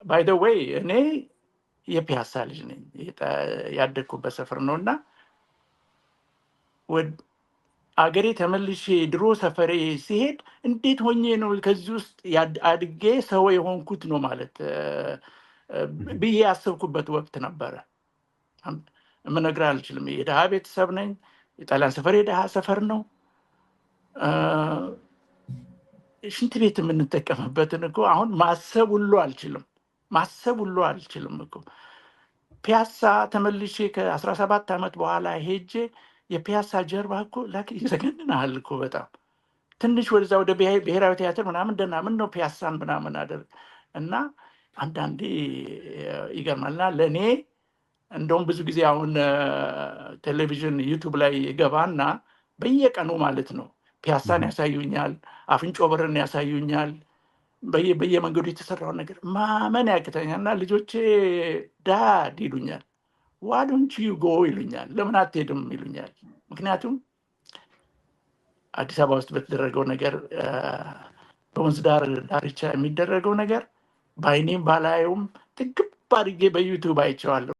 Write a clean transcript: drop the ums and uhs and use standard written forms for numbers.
By the way እኔ የፒያሳ ልጅ ነኝ፣ ያደግኩበት ሰፈር ነው። እና አገሬ ተመልሼ ድሮ ሰፈሬ ሲሄድ እንዴት ሆኜ ነው ከዚህ ውስጥ አድጌ ሰው የሆንኩት ነው ማለት ብዬ ያሰብኩበት ወቅት ነበረ። የምነግርህ አልችልም። የድሃ ቤተሰብ ነኝ። የጣሊያን ሰፈር የድሃ ሰፈር ነው። ሽንት ቤት የምንጠቀምበትን እኮ አሁን ማሰብ ሁሉ አልችልም። ማሰብ ሁሉ አልችልም እኮ። ፒያሳ ተመልሼ ከ17 ዓመት በኋላ ሄጄ የፒያሳ ጀርባ እኮ like ይዘገንናል እኮ በጣም። ትንሽ ወደዛ ወደ ብሔራዊ ቲያትር ምናምን ደህና ምን ነው፣ ፒያሳን ምናምን አደርግ እና አንዳንዴ ይገርማል። እና ለእኔ እንደውም ብዙ ጊዜ አሁን ቴሌቪዥን YouTube ላይ ገባና በየቀኑ ማለት ነው ፒያሳን ያሳዩኛል፣ አፍንጮ በርን ያሳዩኛል፣ በየመንገዱ የተሰራውን ነገር ማመን ያቅተኛል። እና ልጆቼ "Dad" ይሉኛል፣ "Why don't you go?" ይሉኛል፣ ለምን አትሄድም ይሉኛል። ምክንያቱም አዲስ አበባ ውስጥ በተደረገው ነገር፣ በወንዝ ዳር ዳርቻ የሚደረገው ነገር በአይኔም ባላየውም ጥግብ አድርጌ በ YouTube አይቼዋለሁ።